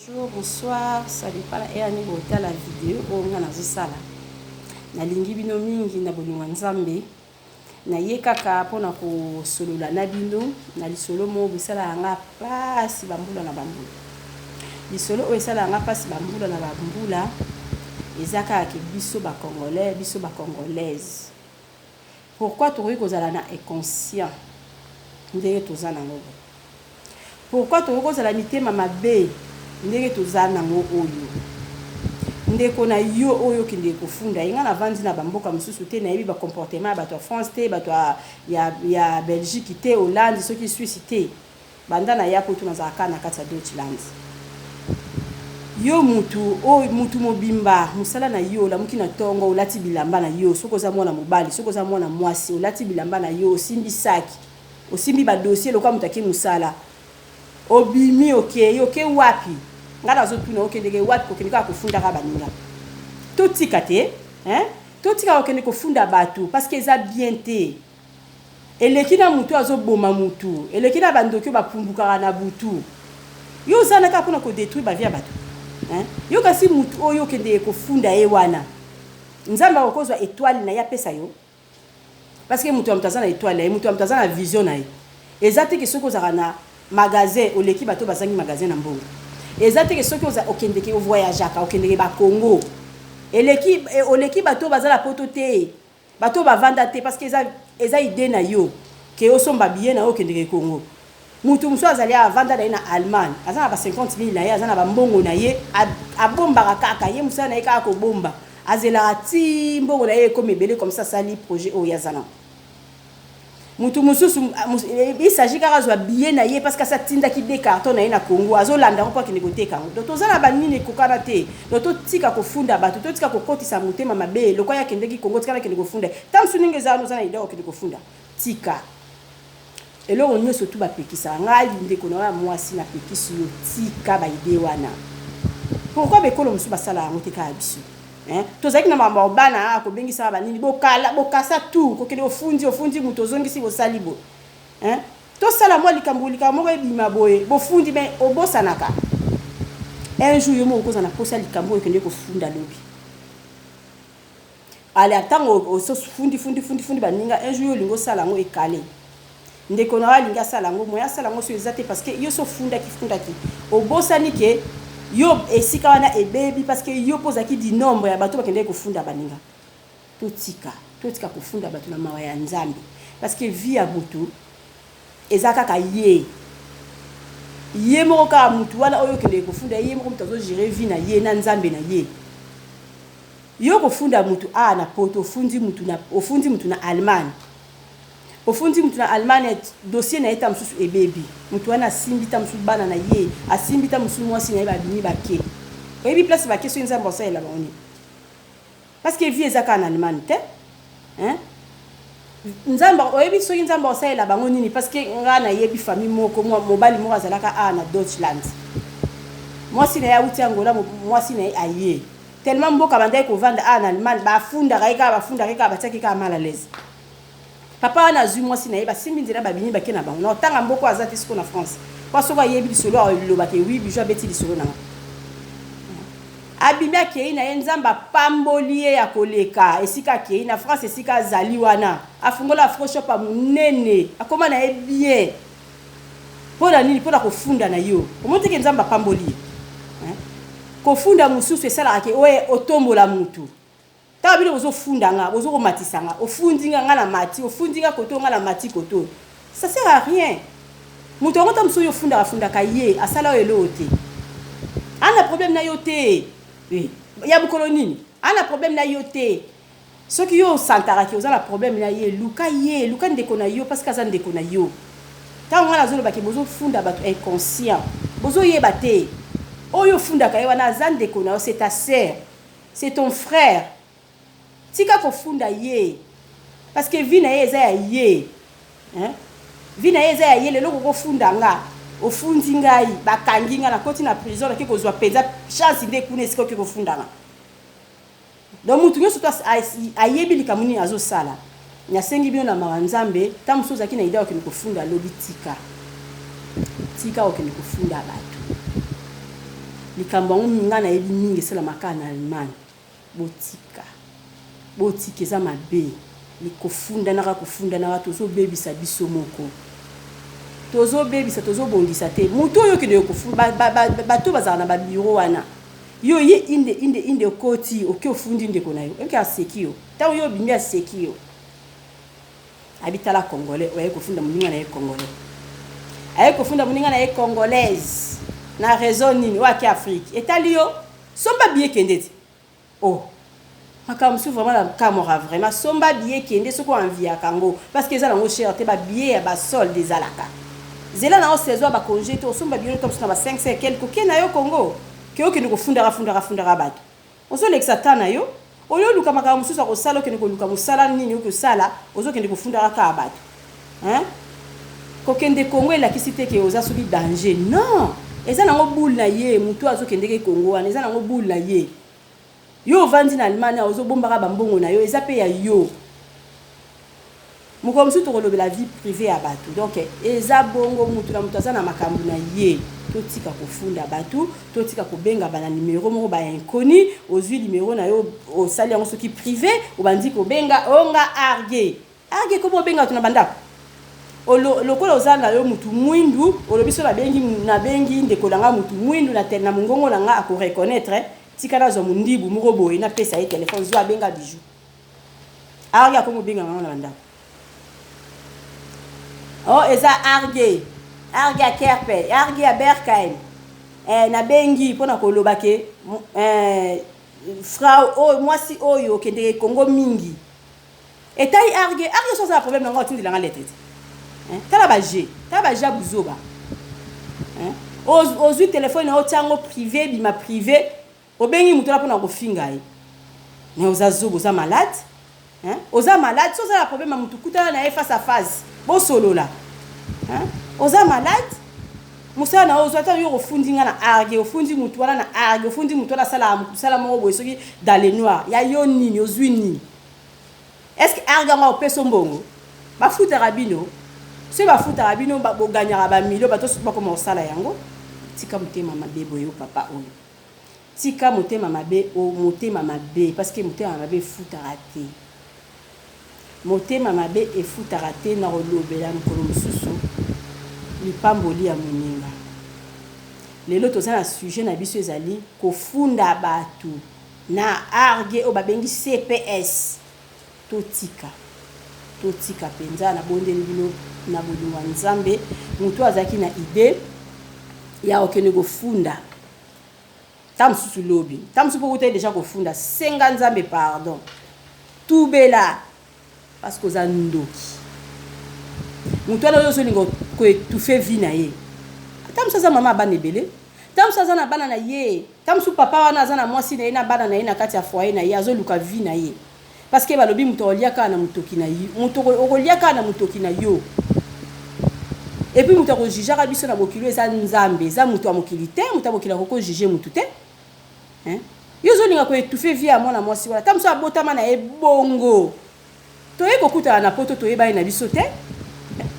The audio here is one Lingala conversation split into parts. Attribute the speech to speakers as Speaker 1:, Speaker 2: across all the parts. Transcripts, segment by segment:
Speaker 1: Bonjour, bonsoir, ça dépend la heure nini botala video oyo nga nazosala. Nalingi bino mingi na bolingo ya Nzambe. Naye kaka mpona kosolola na bino na lisolo moko esalaka nga mpasi bambula na bambula. Lisolo oyo esalaka nga mpasi bambula na bambula eza kaka ke biso ba Congolais, biso ba Congolaise. Pourquoi tokoki kozala na inconscient ndenge toza nango boye? Pourquoi tokoki kozala mitema mabe ndenge toza nango oyo? Ndeko na yo oyo okendeke kofunda ye, nga navandi na ba mboka mosusu te, nayebi ba comportement ya bato ya France te, bato ya, ya, ya Belgique te, Hollande, soki Suisse te. Banda naya poto nazalaka kaka na kati ya Deutschland. Yo mutu oyo, mutu mobimba, mosala na yo, olamuki na tongo, olati bilamba na yo, soki oza mwana mobali, soki oza mwana mwasi, olati bilamba na yo, osimbi saki, Osimbi ba dossier lokola moto ake musala. Obimi okeyi, oke wapi? Nga nazo tuna okendeke wapi kokende kaka kofunda kaka baninga. Totika te hein? Totika kokende kofunda batu parce que eza bien te. Eleki na mutu azo boma mutu, eleki na ba ndoki oyo ba pumbukaka na butu. Yo oza na kaka pona ko detruire ba vie ya batu hein? Yo kasi mutu oyo okendeke kofunda ye wana, Nzambe akokozwa etoile na ye apesa yo? Parce que mutu ya mutu aza na etoile na ye, mutu ya mutu aza na vision na ye. Eza te ke soki ozalaka na magasin oleki bato oyo bazangi magasin na mbongo. Eza te ke soki oza okendeke o voyageaka, okendeke ba Congo eleki oleki bato oyo baza na poto te, bato oyo bavanda te parce que eza eza idee na yo ke osomba billet na yo okendeke Congo. Mutu mosusu azali avanda na ye na Allemagne, aza na ba 50.000 na ye, aza na ba mbongo na ye, abombaka kaka, ye mosala na ye kaka kobomba, azelaka ti mbongo na ye ekoma ebele comme ça asali projet oyo ye aza nango. Mutu mosusu, il s'agit kaka azwa billet na ye parce que asi atindaki deux cartons na ye na Congo, azolanda yango po akende koteka yango. Donc toza na ba nini ekokana te. Donc totika kofunda batu, totika kokotisa motema mabe, lokola ye akendeki Congo tika nakende kofunda ye. Tango mosusu ndenge eza wana oza na idee ya kokende kofunda, tika. Eloko nioso tout ba pekisaka ngai ndeko na yo ya muasi na pekisi yo tika ba idee wana pourquoi ba ekolo mosusu basala yango te kaka biso hein tozalaki na makambo ya kobana ah kobengisaka ba nini bokala bokasa tout kokende ofundi ofundi moto ozongisi bosali boye hein tosala mwa likambo likambo moko ebima boye bofundi mais obosanaka un jour yo moko okozala na posa likambo oyo okende kofunda lobi Ale tango oso fundi fundi fundi fundi baninga un jour yo olingi osala yango ekale ndeko na yo alingi asala yango moyen asala yango so eza te parce que yo so ofundaki fundaki obosani ke yo esika wana ebebi parce que yo mpo ozalaki du nombre ya bato bakendaki kofunda baninga. Totika totika kofunda bato na mawa ya Nzambe parce que vie ya mutu eza kaka ye ye moko kaka mutu wana oyo okendeke kofunda ye moko mutu azo gerer vie na ye na Nzambe na ye. Yo kofunda mutu awa na poto ofundi mutu na ofundi mutu na Allemagne ofundi mutu na Allemagne dossier na ye ta mosusu ebebi mutu wana asimbi ta mosusu bana na ye asimbi ta mosusu mwasi na ye babimi bake oyebi place bake soki Nzambe asalela bango nini parce que vie eza kaka na Allemagne te hein Nzambe oyebi soki Nzambe asalela bango nini parce que nga nayebi famille moko mobali moko azalaka awa na Deutschland mwasi na ye awuti Angola mwasi na ye aye Tellement mboka abandaki kovanda awa na Allemagne bafundaka ye kaka bafundaka ye kaka batiaki ye kaka mal à l'aise. Papa wana azui mwasi na ye basimbi nzela babimi bake na bango. Na kotanga mboka oyo aza te sikoyo na France. Po soki ayebi lisolo aloba ke oui Bijou abeti lisolo na nga. Abimi akeyi na ye Nzambe apamboli ye ya koleka esika akeyi na France esika azali wana afungola afro shop ya munene akoma na ye bien. Pona nini? Pona kofunda na yo. Omoni te ke Nzambe apamboli ye? Hein? Kofunda mususu esalaka ke oye otombola mutu. Tango bino bozo funda nga, bozo komatisa nga. Ofundi nga, nga na mati. Ofundi nga koto, nga na mati koto. Ça sert à rien. Mutu yango tango mosusu oyo ofundaka fundaka ye, asala yo eloko te. Ana problème na yo te. Oui. Ya mokolo nini? Ana problème na yo te. Soki yo o santaka ke oza na problème na ye luka ye, luka ndeko na yo parce que aza ndeko na yo. Tango nga nazo loba ke bozo funda batu inconscient, bozo yeba te. Oyo ofundaka ye wana aza ndeko na yo, c'est ta sœur, c'est ton frère. Tika kofunda ye parce que vie na ye eza ya ye. Hein? Vie na ye eza ya ye, lelo okoki ofunda nga, ofundi ngai, bakangi nga, nakoti na prison, nake kozwa penza chance nde kuna esika oke kofunda nga. Donc mutu nionso to ayebi likambo nini azo sala. Nasengi bino na mawa Nzambe, tango mosusu ozalaki na idee ya kokende kofunda lobi tika. Tika kokende kofunda batu. Likambo yango ngai nayebi mingi esalamaka kaka na Allemagne. Botika. Botika eza mabe. Kofundanaka kofundanaka tozobebisa biso moko. Tozobebisa tozobongisa te. Moto oyo okende kofunda bato bazala na ba bureau wana. Yo ye inde inde inde okoti oke ofundi ndeko na yo. Oyoki aseki yo. Ntango yo obimi aseki yo. Abi tala congolais oyo aye kofunda moninga na ye congolais. Aye kofunda moninga na ye congolaise. Na raison nini? Oyo ake Afrique. Etali yo. Somba billet kende ti. Oh. Makambo mosusu vraiment na kamwaka vraiment. Somba billet kende soki oenviaka yango. Parce que eza nango cher te ba billet ya ba solde ezalaka. Zela na yo saison ya ba congé te osomba billet to na ba 500 et quelque oke na yo Congo. Ke okende kofundaka fundaka fundaka bato. Ozolekisa temps na yo. Oyo oluka makambo mosusu ya kosala okende koluka mosala nini okosala ozokende kofundaka kaka bato. Hein? Kokende Congo elakisi te ke oza soki danger. Non! Eza nango boule na ye, mutu azokendeke Congo wana eza nango boule na ye. Yo ovandi na Allemagne awa ozobombaka ba mbongo na yo eza pe ya yo. Mokolo mosusu tokolobela vie privee ya bato. Donc eza bongo mutu na mutu aza na makambo na ye. Totika kofunda bato, totika kobenga ba na numero moko ba inconnu, ozui numero na yo osali yango soki prive, obandi kobenga onga argue. Argue koma obenga bato na bandako. Olo, lokola oza na yo mutu mwindu, olobi so nabengi nabengi ndeko na nga mutu mwindu na na mongongo na nga ako reconnaître, tika nazwa mundibu moko boye napesa ye telephone zwa abenga Bijou. Argue akomi obenga nga na bandako. Oh eza argue. Argue ya Kerpe, argue ya Berkheim. Eh, nabengi mpona koloba ke eh, frau oyo mwasi oyo okendeke Congo mingi. Etali argue, argue so aza na problème nango atindela nga lettre te. Hein? Tala ba jeu, tala ba jeu ya buzoba. Hein? Ozwi telefone na yo otia yango privé, bima privé, obengi moto wana mpona kofinga ye. Mais oza zoba, oza malade. Hein? Oza malade, so oza na problème ya moto kutana na ye face à face. Bosolola. Hein? Oza malade? Mosala na yo ozwa ata yo ofundi nga na argue, ofundi moto wana na argue, ofundi moto wana asala mosala moko boye soki dans le noir. Ya yo nini, ozwi nini? Est-ce que argue yango akopesa mbongo? Bafutaka bino? Soki bafutaka bino, boganyaka ba millions, bato soki bakoma kosala yango. Tika motema mabe boye yo papa oyo. Tika motema mabe o motema mabe parce que motema mabe efutaka te. Motema mabe efutaka te na kolobela mokolo mosusu lipamboli ya moninga. Lelo toza na sujet na biso ezali kofunda bato na argue oyo babengi CPS. Totika, totika penza, nabondeli bino na bolingo ya Nzambe. Moto oyo azalaki na idee ya kokende kofunda ta mosusu lobi, ta mosusu mpo okutaki deja kofunda, senga Nzambe pardon, tubela parce que oza ndoki. Moto wana oyo ozolinga koetouffe vie na ye, ata mosusu aza mama ya bana ebele, ta mosusu aza na bana na ye, ta mosusu papa wana aza na mwasi na ye na bana na ye na kati ya foyer na ye, azoluka vie na ye. Parce que balobi moto akolia kaka na motoki na yo, moto okolia kaka na motoki na yo. Et puis moto akojujaka biso na mokili eza Nzambe, eza moto ya mokili te, moto ya mokili akoki kojuge moto te. Hein? Yo ozolinga koetouffe vie ya mwana mwasi wana, ta mosusu abotama na ye bongo. Toye kokutana na poto toyebani na biso te.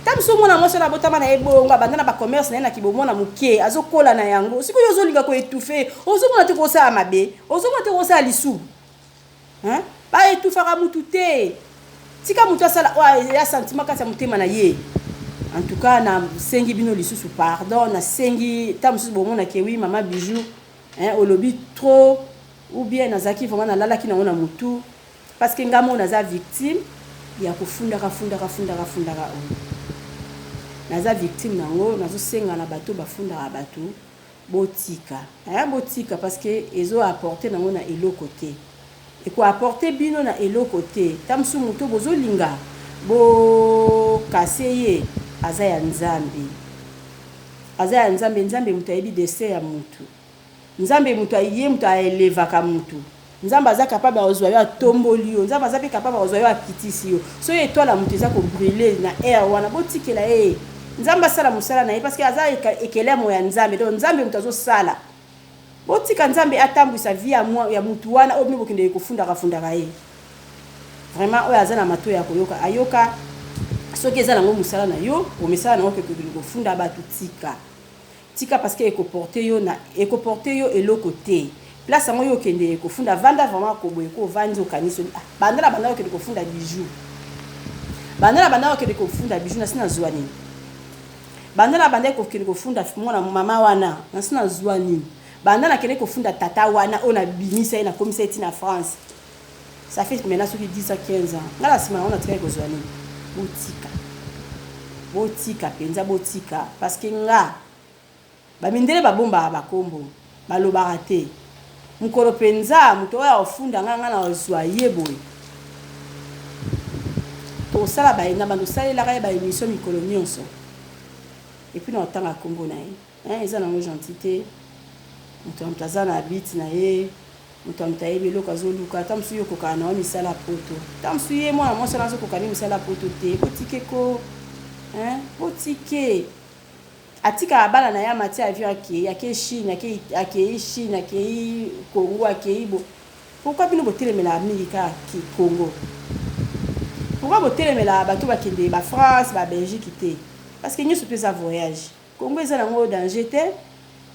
Speaker 1: Ta mosusu mwana mwasi wana abotama na ye bongo, abanda na ba commerce na ye na kibomwana moke, azokola na yango. Sikoyo yo ozolinga koetouffe, ozomona te kosala mabe, ozomona te kosala lisumu. Hein? Ba etouffaka mutu te. Tika mutu asala oyo ya sentiment kati ya motema na ye. En tout cas na sengi bino lisusu pardon, na sengi ta mususu bomona ke oui maman Bijou hein olobi trop ou bien nazalaki vraiment nalalaki nango na mutu parce que nga moko naza victime ya kofundaka fundaka fundaka fundaka oyo. Naza victime nango, nazosenga na bato bafundaka bato Botika hein botika parce que ezo apporter nango na eloko te. Eko apporter bino na eloko te. Ta mosusu moto bozo linga bo casser ye aza ya Nzambe. Aza ya Nzambe, Nzambe moto ayebi destin ya mutu. Nzambe moto ye moto a elevaka mutu. Nzambe aza capable ya kozwa yo atomboli yo. Nzambe aza pe capable ya kozwa yo akitisi yo. Soki etoile ya mutu eza ko briller na air wana botikela ye. Nzambe asala mosala na ye parce que aza ekelemo ya Nzambe. Donc Nzambe mutu azo sala. Botika Nzambe atambwisa vie ya, ya mutu wana oyo bino bokendeke kofundaka fundaka ye. Vraiment oyo aza na matoyi ya koyoka ayoka. Soki eza nango mosala na yo, omesala nango ke kokende kofunda batu tika. Tika parce que eko porter yo na eko porter yo eloko te. Place yango yo okende kofunda vanda vraiment ko boye ko ovandi okanisi ah banda na banda okende kofunda bijou. Banda na banda okende kofunda bijou nasi nazua nini? Banda na banda kokende kofunda mwana mama wana nasi nazua nini? Banda na kende kofunda tata wana oyo na bimisa ye na komisa ye ti na France. Ça fait maintenant soki 10 ans 15 ans. Nga na sima nango natikali kozua nini? Botika. Botika penza botika parce que nga ba mindele babombaka ba kombo balobaka te. Mokolo penza moto oyo akofunda nga nga nazua ye boye. Tokosala ba na bando salelaka ye ba emission mikolo nionso. Et puis na otanga kombo na ye. Hein eza nango gentil te. Moto na moto aza na but na ye. Moto ya moto ayebi eloko azo luka ata mosusu yo okokaka na yo misala ya poto ata mosusu ye mwana mwasi wana azo koka nde misala ya poto te botike ko hein botike atikaka bana na ye amati avion akei akei Chine akei akei Chine akei Congo akei bo pourquoi bino botelemelaka mingi kaka ki Congo pourquoi botelemelaka bato bakende ba France ba Belgique te parce que nyonso mpe eza voyage Congo eza nango danger te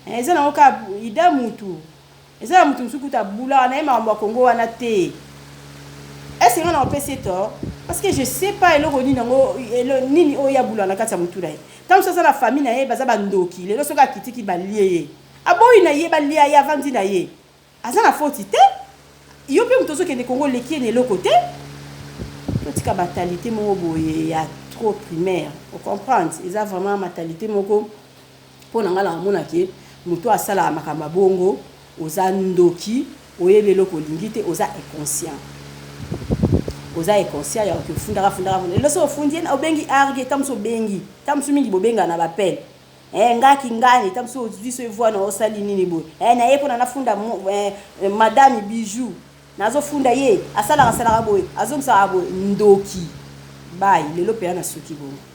Speaker 1: eza nango kaka ida mutu Eza na mutu mosusu kutu abulaka naye makambo ya Congo wana te. Est ce que nga na kopesa ye tort? Parce que je sais pas eloko nini yango nini oyo ye abulaka na kati ya mutu na ye. Tango mosusu aza na famille na ye baza ba ndoki, lelo soki akitiki balie ye. Aboyi na ye balia ye avandi na ye. Aza na faute te. Yo pe mutu ozo kende Congo oleki ye na eloko te. Totika mentalite moko boye ya trop primaire. O comprendre? Eza vraiment mentalite moko Po na nga na mona ke mutu oyo asalaka makambo ya bongo oza ndoki oyebi eloko olingi te oza inconscient oza inconscient ya ke ofundaka fundaka funda lelo soki ofundi ye obengi argue ta mosusu obengi ta mosusu mingi bobengana na bapele eh, nga kingani ta mosusu ozwi so evoi na osali nini boye eh, na ye mpona nafunda eh, madame bijou nazofunda ye asalaka salaka boye azongisaka boye ndoki bayi lelo mpenza nasuki bongo.